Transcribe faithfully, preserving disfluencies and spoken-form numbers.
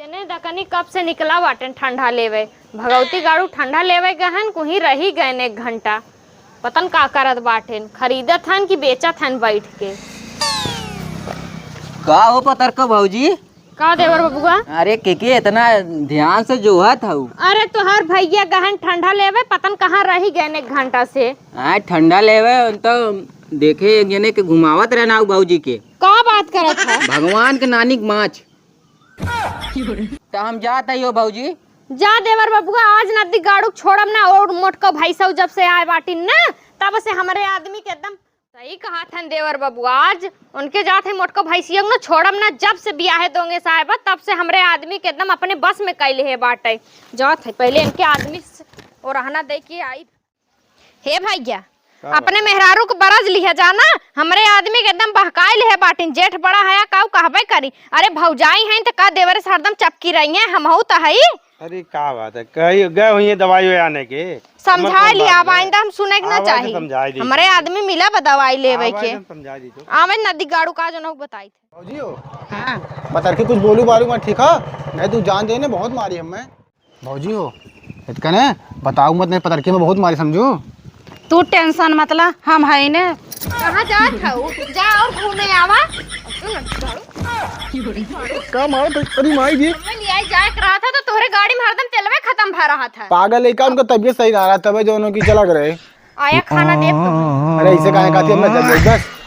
तेने दकनी कब से निकला बाटेन ठंडा लेवे। भगवती गाड़ू ठंडा लेवे गहन, कुहीं रही गएन एक घंटा। पतन का करत बाटेन, खरीदत हन कि बेचत हन बैठ के। का हो पतरका भौजी? का देवर बबुआ? अरे के के इतना ध्यान से जोहत हऊ? अरे तोहार भैया गहन ठंडा लेवे, पतन कहाँ रही गएन एक घंटा से। आए ठंडा लेवे, उन तो देखे एक जने के घुमावत रहना हऊ भौजी के। का बात करत है? भगवान के नानी के माछ। त हम जात हई हो भौजी। जा देवर बबुआ, आज नदी गाड़ू छोड़ब ना। और मोटको भैंसऊ जब से आए बाटिन ना, तब से हमरे आदमी के एकदम सही कहा थन देवर बबुआ, आज उनके जात है मोटको भैंसिया ना छोड़ब ना। जब से बियाहे दोंगे साहेबा, तब से हमरे आदमी के एकदम अपने बस में कैले है बाटे। जात है पहले इनके आदमी से ओरहना दे के आई। हे भैया, का बात अपने है? मेहरारू के बरज लिहे जाना, हमरे आदमी के एकदम बहकाए लिहे बाटिन। जेठ बड़ा हया, काऊ कहबे करी। अरे भौजाई हैं त का देवरे से हरदम चपकी रही हैं, हमहू त हई। अरे का बात है, कही गए हुई है दवाई आने के। समझाए कौन लिया, बात अब है? आइंदा हम सुने के ना आवा चाही। समझाए दी हमरे तो। आदमी मिला बा दवाई लेवे आवा के। एकदम समझाए दी तो। आवे नदी गाड़ू का जनऊ बताई थे। भौजी हो। हाँ। पतरकी कुछ बोलू बालू मत, ठीक है? नहीं तू जान दे ने, बहुत मारी हमें। भौजी हो, इतकने बताऊ मत, नहीं पतरकी में बहुत मारी समझू। तू tension मत ला, हम है ने। कहाँ जात हऊ? जा और घूमे आवा। का मारत है? अरे माई जी। हमें लियाई जाए के रहा था तो तोहरे गाड़ी में हरदम तेलवे खत्म भा रहा था। पागल है का? उनका तबीयत सही ना रहा, तबे जो उनकी चला गए। आया खाना देब तो। अरे इसे काहे कहती है, मैं जब बस।